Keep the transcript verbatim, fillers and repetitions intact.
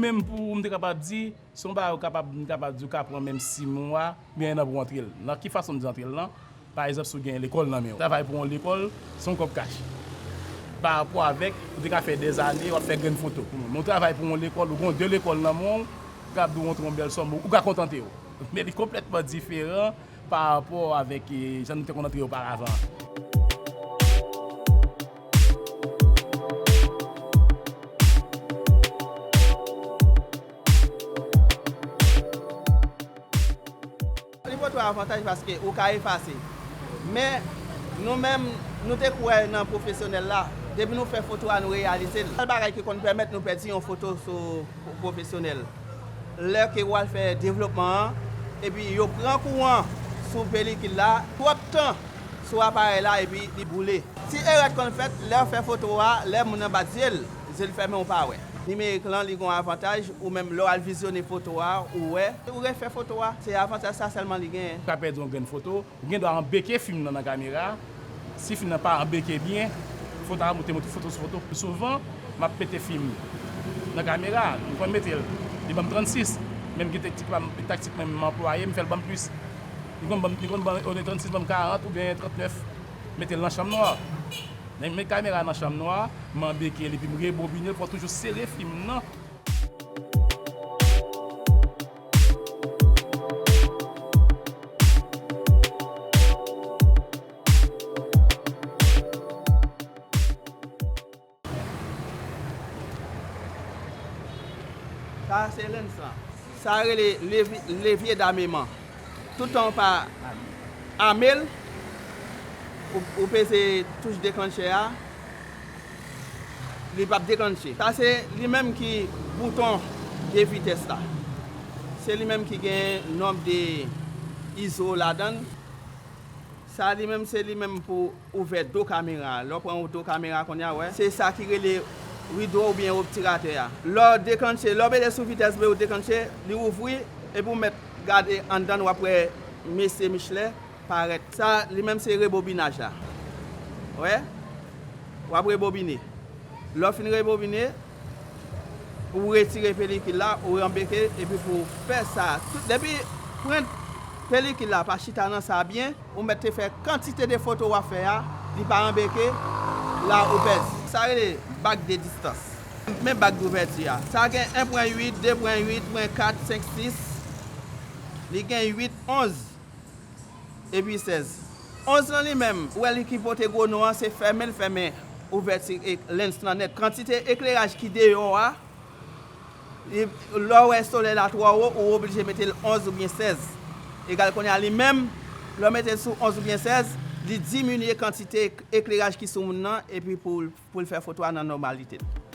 Menm pou m te kapab di, se yon bagay ou kapab, m kapab di ou ka pran menm sis mwa, oubyen en an pou w antre l. Nan ki fason m di antre l lan? Pa egzanp, si w gen lekòl nan men w. Travay pou yon lekòl, se yon kòb kach. Pa rapò avèk, ou te ka fè dèzane, w ap fè grenn foto pou moun. Men w travay pou yon lekòl, ou gen de lekòl nan men w, ou kapab di w rantre yon bèl sòm, ou ka kontante w. Men li konplètman diferan pa rapò avèk, eh, jan nou te konn antre oparavan. Li pote w avantaj paske ou ka efase. Men, nou menm, nou te kwè nan pwofesyonèl la. Depi nou fè foto a, nou reyalize l. Sèl bagay ki konn pèmèt nou pèdi yon foto sou pwofesyonèl, lè ke w al fè devlopman an, epi yo pran kouran sou pelikil la, twòp tan sou aparèy la, epi li boule. Ti erè k konn fèt, lè w fè foto a, lè moun nan bat zye l, zye l fèmen, ou pa wè. Nimerik lan, li gen yon avantaj, ou menm lè w al vizyone foto a, ou wè, ou refè foto a, se avantaj sa sèlman li genyen. Ou ka pèdi yon grenn foto, ou gen dwa anbeke fim nan nan kamera. Si fim nan pa anbeke byen, foto a moute, moute foto sou foto. Souvan, m ap mete fim nan kamera, m konn mete l, li ban m trannsis. Men m gen taktik pa m, taktik mwen m anplwaye, m fè l ban m plis. Li konn ban m, li konn ban m, olye trannsis, ban m karant oubyen trannèf. Mete l nan chanm nwa. Men, men kamera nan chanm nwa, m anbeke l epi m rebobine l pou toujou sere fim nan. Sa se lens lan. Sa rele levi-, levye dameman. Tout tan w pa ame l, ou, ou peze touch deklanchè a, li p ap deklanche. Sa se li menm ki bouton de vitès la. Se li menm ki gen nonb de izo ladan l. Sa li menm, se li menm pou ouvè do kamera. Lè w pran do kamera kounye a, wè. Se sa ki rele rido oubyen obtiratè a. Lè w deklanche, lè w mete sou vitès vre ou deklanche, li ouvri, epi w mèt gade anndan, w ap wè mesye Michelet parèt. Sa, li menm se rebobinaj la. Wè? W ap rebobine. Lè w fin rebobine, ou retire pelikil la, ou ranbeke, epi pou w fè sa. Tout, depi pran pelikil la pa chita nan sa byen, ou mèt te fè kantite de foto w ap fè a, li pa ranbeke, la ou pèdi. Sa rele bag de distans. Men bag douvèti a. Sa gen en pwen uit, de pwen uit, pwen kat, senk, sis. Li gen uit, onz. Epi sèz. Onz lan li menm, ou wè li ki pote gwo non an, se fèmen l fèmen ouvèti e lens lan nèt. Kantite ekleraj ki deyò a, li, lè w wè solèy la twò wo, ou oblije mete l onz oubyen sèz. Egal kounye a li menm, lè w mete l sou onz oubyen sèz, li diminye kantite ek-, ekleraj ki sou moun nan, epi pou, pou l fè foto a nan nòmalite l.